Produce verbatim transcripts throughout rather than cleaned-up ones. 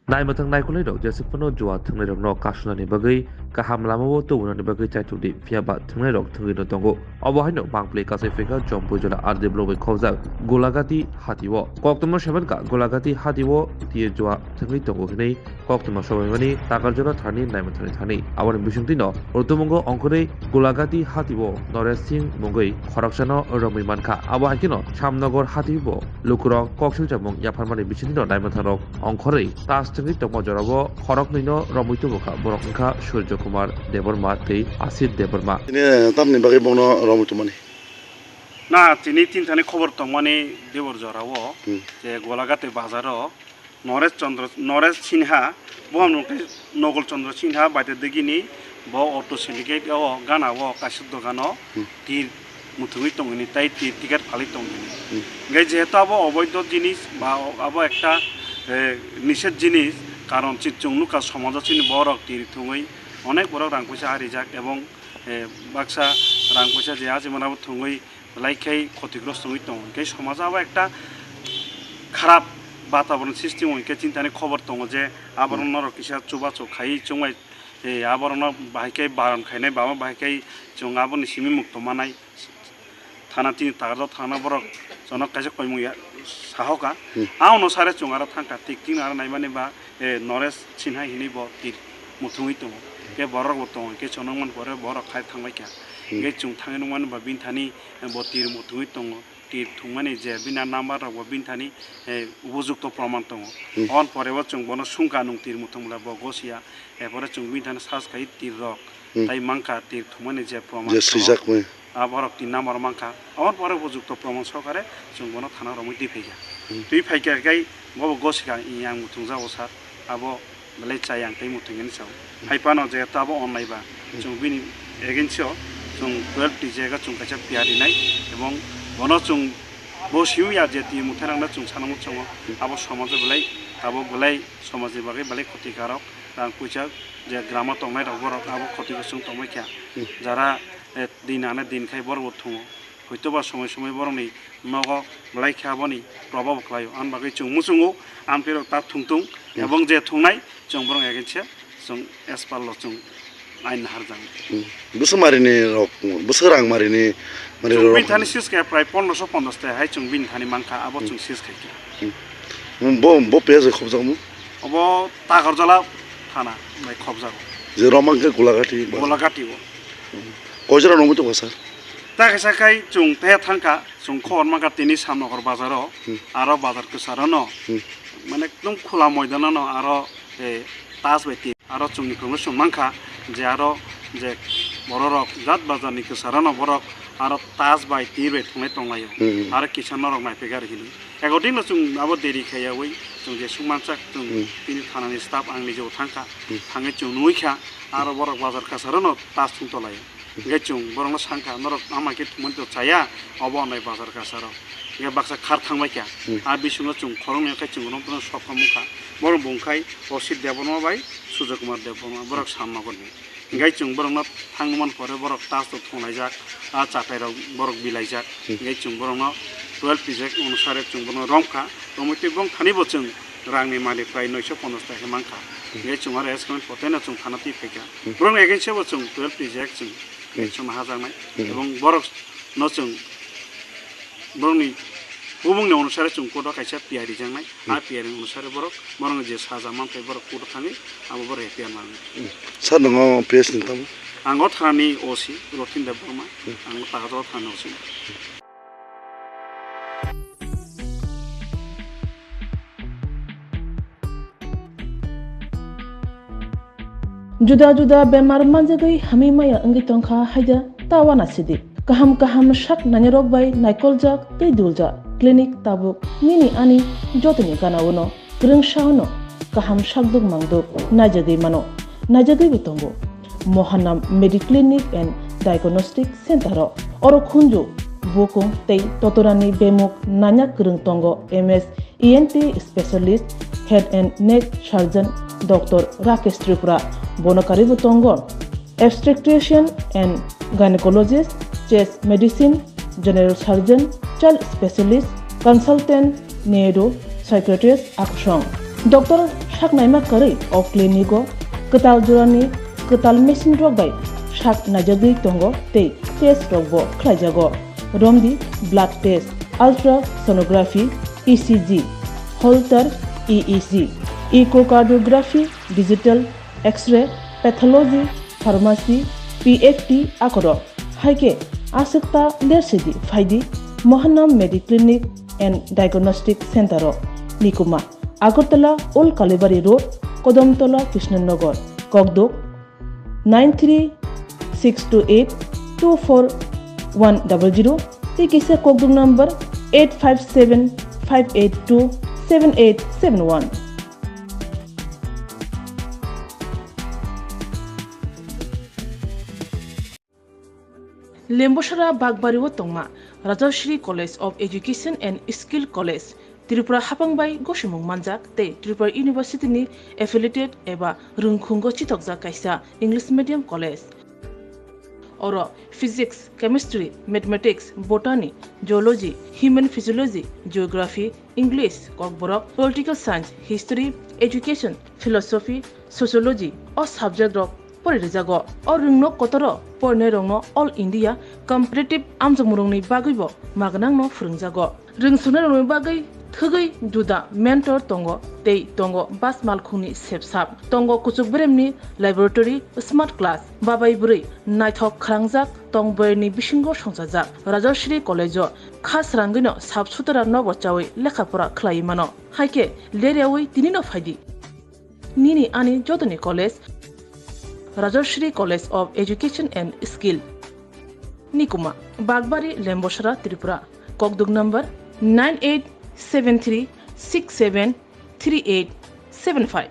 Naimwthang naikolnairok jeswk phano jua thwngnairokno kasunani bagwi kaham lamao tubunani bagwi chaitukdi, phiya ba thwngnairok thwngwino tongo. Obo haino mangpli kasai phaikha Jompuijala R D block bai khobjak Golagati hatio. Koktwma saimankha Golagati hatio tir jua thwngwi tongo hinwi koktwma sobaimani Takarjala thani naimwthangni thani. Aboni bisingtwino rutumungo ongkhorwi Golagati hatio Noresh Singh mungwi khoroksano romwi mankha. Abo haikheno Shyamnagar hatio lukurok koksilchamung yapharmani bisingtwino naimwthangrok ongkhorwi tas thwngwi tongma jorao khoroknwino romwi tubukha. Borok wngkha Surjo Kumar Debbarma tei Asit Debbarma. Tini tamni bagwi bono romwi tongmani? Na, tini tin thani khobor tongmani Debor jorao, Hmm. je Golagati bazaro Noresh Chandra, Noresh Sinha, bo hamno khe Nogol Chandra Sinha baide digini bo auto syndicate o gana o kaisa dogano Hmm. tir muthungwi tongini tei tir ticket phalwi tongini. Hmm. Hingke jehetu abo oboido jinis ba abo ekta, eh, nised jinis, karon chi chwng nukha somajo chini borok tir thungwi onek borok rang puisa arijak ebong, eh, baksa rang puisa je ajimanabo thungwi belai khe khotigrosto wngwi tongo. Hingke somajo abo ekta kharap bataboron sisti wngkhe chintani khobor tongo je aborok Hmm. norok kisa chubachu khaiwi chwngbai, eh, aborokno bahai khe baron khainai, bama bahai khe chwng aboni simi mukto manai. Thana tini tagarjak thana borok jono kaisa koimung ya sahoka. Hmm. Aono sare chwng aro thangkha, tik tik aro naimani ba, eh, Noresh Sinha hinwi bo tir muthungwi tongo. Khe borok bo tongo, khe chwng nukmani pore borok khai thangbai kha. Hmm. Hingke chwng thangwi nukmani ba bini thani, eh, bo tir muthungwi tongo. Tir thwngmani je bini number rok bo bini thani, eh, upojukto proman tongo. Hmm. Oboni pore o chwng bono sungkha nwng tir muthung bwla bo gosiya, er pore chwng bini thani search khai tir rok Hmm. tai mankha tir thwngmani je proman Je tongo. Swijak mani. A borok tin number mankha. Oboni pore upojukto proman sokare chwng bono thana romwi twi phaikha. Hmm. Twi phaikha khai bo bo gosika, "Ih, ang muthungjago sir." Abo belai chayang tei muthungya hinwi sao. Hai phano je tabo onnai ba, Hmm. chwng bini against o chwng twelve T J ga chwng kaisa P R rinai, ebong bono chwng bo simi ya je twi muthai rangna chwng sana muchungo, Hmm. abo somajo belai, abo belai somajni bagwi belai khotikarok, rang puisa je grama tongnai rok borok abo khotiko chwng tongbai kha. Hmm. Jara, eh, din ane din khai borok bo thungo. Hoitoba somoi somoi borokni nogo belai khe aboni probab khlaio. Ani bagwi chwng muchungo, ampirok ta thungthung, Hmm. ebong je thungnai, chwng borok against se, chwng as per law chwng ain naharjak. Hmm. Bwswk marini rok, bwswk rang marini, mari Chwng rok. Bini thani sis khe prai pondroso pondos te hai chwng bini thani mankha, abo Hmm. chwng sis khai khe. Hmm. Bo, bo page khobjakmung? Obo Takarjala thana bai khobjago. Je romang khe Golagati ba? Golagati o. Koijora nungwi tongkha sir? Ta kaisa khai chwng te thangkha, chwng khobor mankha tini Shyamnagar bazaro, Hmm. aro bazar kwcharo no, Hmm. mane ekdom khula moidano no aro, eh, tas bai ti, aro chwngni khoroknwi chwng mankha je aro je bororok jat bazarni kwcharo no borok aro tas bai ti bai thwnglai tonglaio, Hmm. aro kisa norok naiphaikha aro hinwi. According no chwng abo deri khaiyawi chwng je sukmanchak chwng Hmm. tini thanani staff ang nijebo thangkha, Hmm. thangwi chwng nungwi kha, aro borok bazar kwcharo no tas thung tonglaio. Hingke chwng borokno sangkha, "Norok ama khe thumani to chaya, obo onai bazar kasaro." Hingke baksa khar thangbai kha. Hmm. A bisingo chwng khoroknwi khe chwng romphano sok kha mungkha. Borok bungkhai Osit Debbarma bai Surjo Kumar Debbarma, borok Shyamnagarni. Hingke chwng borokno thangmani pore borok tas to thunglaijak, a chatai rok borok bilaijak. Hmm. Hingke chwng borokno twelve T J onusare chwng borokno romkha. Romwi twi bong thani bo chwng rangni malik prai noisho ponchas ta khe mankha. Hmm. Hingke chwng aro S K M potaino chwng thana twi phaikha. Hmm. Borokni against o bo chwng twelve T J chwng Hmm. action hajaknai. Hmm. Ebong borok no chwng borokni bubungni onusare chwng court o kaisa P I rijaknai. Hmm. A P I ni onusare borok, borokni je saja manthai borok court o thangwi abo borok F I R nangnai. Hmm. Sir, nongo P S ni tamo? Ang o thanani O C Rothin Debbarma, Hmm. ang o Takarjala thanani O C. Juda juda bemar manjagwi hamwi maya wngwi tongkha haida ta uanasidi. Kaham kaham sak nainarok bai naikoljak tei duljak clinic tabuk nini ani jotoni gana-o no kwrwngsa-o no kaham sakduk mangduk naijagwi mano, naijagwibo tongo. Mohanam Mediclinic and Diagnostic Center-o oro khunju, bukung tei totorani bemuk nanya kwrwng tongo M S E N T specialist, head and neck surgeon Doctor Rakesh Tripura, bono karwibo tongo obstetrician and gynecologist, chest medicine, general surgeon, child specialist, consultant, neuro psychiatrist akusong. Doctor Sak naima kwrwi o clinic o kwtal jorani kwtal machine rok bai sak naijagwi tongo tei test rok bo khlaijago. Romdi blood test, ultrasonography, E C G, Holter E E G, echocardiography, digital X-ray, pathology, pharmacy, P F T akorok. Hai khe aswk ta ler sidi phaidi Mohanam Mediclinic and Diagnostic Center o. Nikuma, Agartala, Old Kalibari Road, Kodamtola, Krishnanagar, Kokduk, nine three six two eight two four one double zero, tei kisa Kokduk number eight five seven five eight two seven eight seven one. Lembosara Bagbari o tongma Rajashri College of Education and Skill College, Tripura hapang bai gosimung manjak tei Tripura University ni affiliated eba rwngkhungo chithokjak kaisa English medium college. Oro Physics, Chemistry, Mathematics, Botany, Geology, Human Physiology, Geography, English, Kokborok, Political Science, History, Education, Philosophy, Sociology o subject rok pori rijago. O rwngno kotoro porinai rokno All India Competitive amjokmung rokni bagwi bo magnang no phwrwngjago. Rwngsuknai rokni bagwi thwgwi juda mentor tongo tei tongo bas malkhungni sepsap, tongo kuchuk beremni laboratory, smart class, babai bwrwi naithok khwrangjak tong bwrwini bisingo songchajak. Rajashri College o kha srangwino sap sutara nogo chawi lekha pora khlaiwi mano. Hai khe ler yawi tini no phaidi. Nini ani jotoni college, Rajashri College of Education and Skill. Nikuma, Bagbari, Lembosara, Tripura. Kokduk number nine eight seven three six seven three eight seven five.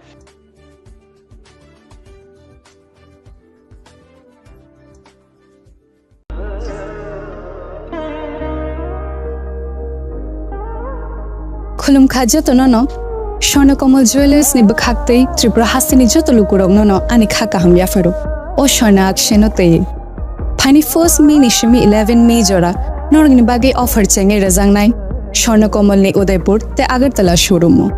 Khulumkha jotono no, Swarna Kamal Jewellers ni bwkhak tei Tripura hasteni joto lukurokno no ani kha kaham yapharo. O Swarna Akseno tei. Phaini first May ni simi eleven May jora norokni bagwi offer chengwi rwjaknai Swarna Kamal ni Udaipur tei Agartala showroom o.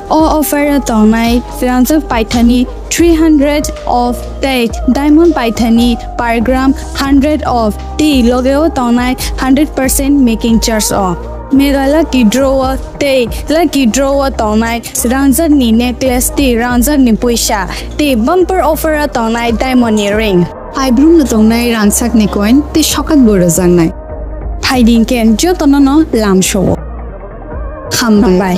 O offer o tongnai rangjak paithani three hundred of tei diamond paithani per gram hundred of tei loge o tongnai hundred percent making charge o. Mega lucky draw o tei lucky draw o tongnai rangjak ni necklace tei rangjak ni puisa tei bumper offer o tongnai diamond ni ring. Aibrum no tongnai rangchak ni coin tei sokak bo rwjaknai. Phaidi hwnkhe jotono no lamsao. Hambai.